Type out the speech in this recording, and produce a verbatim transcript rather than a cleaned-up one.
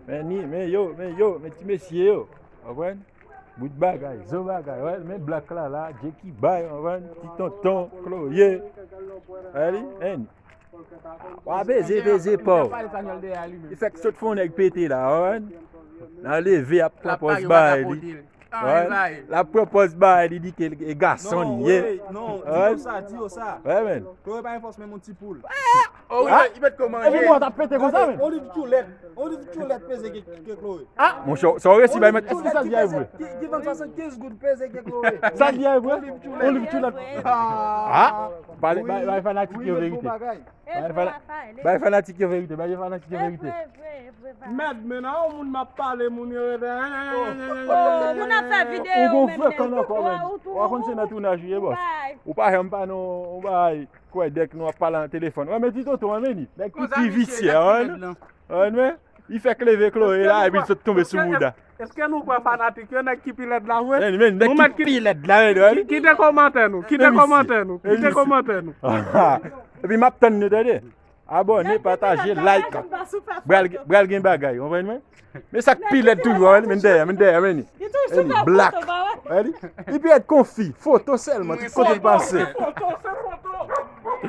Men ni, men yo, men yo, men ti mesye yo. Konprann? Bout bagay, zo bagay, wè, men Black la la, Dje ki bay, konprann? Ti tonton, Chloé. Wè li, en. W a peze, peze pa w. Li fèk sot fè yon nèg pete la, konprann? Nan leve ap pran pòz bay li. Wè. L ap pran pòz bay li, di ke e gason li ye. Non, di yo sa, di yo sa. Wè, men. Chloé pa enforce menm yon ti poul. Oh, wi, li met kòman. Epi mwen t ap pete konsa, men. Olive Tchoulèt. Olive Tchoulèt peze ke, ke Chloé. Ah, monchè, sa w resi bay mwen. Èske sa di a vre? Ki, ki vann swasannkenz goud peze ke Chloé. Sa di a vre? Olive Tchoulèt. Ah, bay, bay, bay fanatik yo verite. Bay fana-, bay fanatik yo verite, bay fanatik yo verite. Mèd, men nan yon moun m ap pale, moun yo rete. Oh, moun ap fè videyo. Ou gon frekan ankò, men. Ou konn se nan tounaj ou ye, bòs. Ou pa janm pa non, ou bay. Kwè dèk nou ap pale nan telefòn. Wè, men ti tonton an, men li. Nèg pi, pi visye, wè, non? Wè, men. Li fèk leve Chloé la, epi l sot tonbe sou mouda. Èske nou kwè fanatik yo, nèg ki pi lèd la, vre? Men, men, nèg ki pi lèd la, men, wè. Kite kòmantè nou, kite kòmantè nou, kite kòmantè nou. Epi m ap tann nou, tande. Abòne, pataje, like. Pral, pral gen bagay, konprann mwen? Men sa k pi lèd toujou, wè, men dèyè, men dèyè, men li. Men li, Black. Wè, li. Li pi lèd konfi, foto sèlman, tout kote l pase.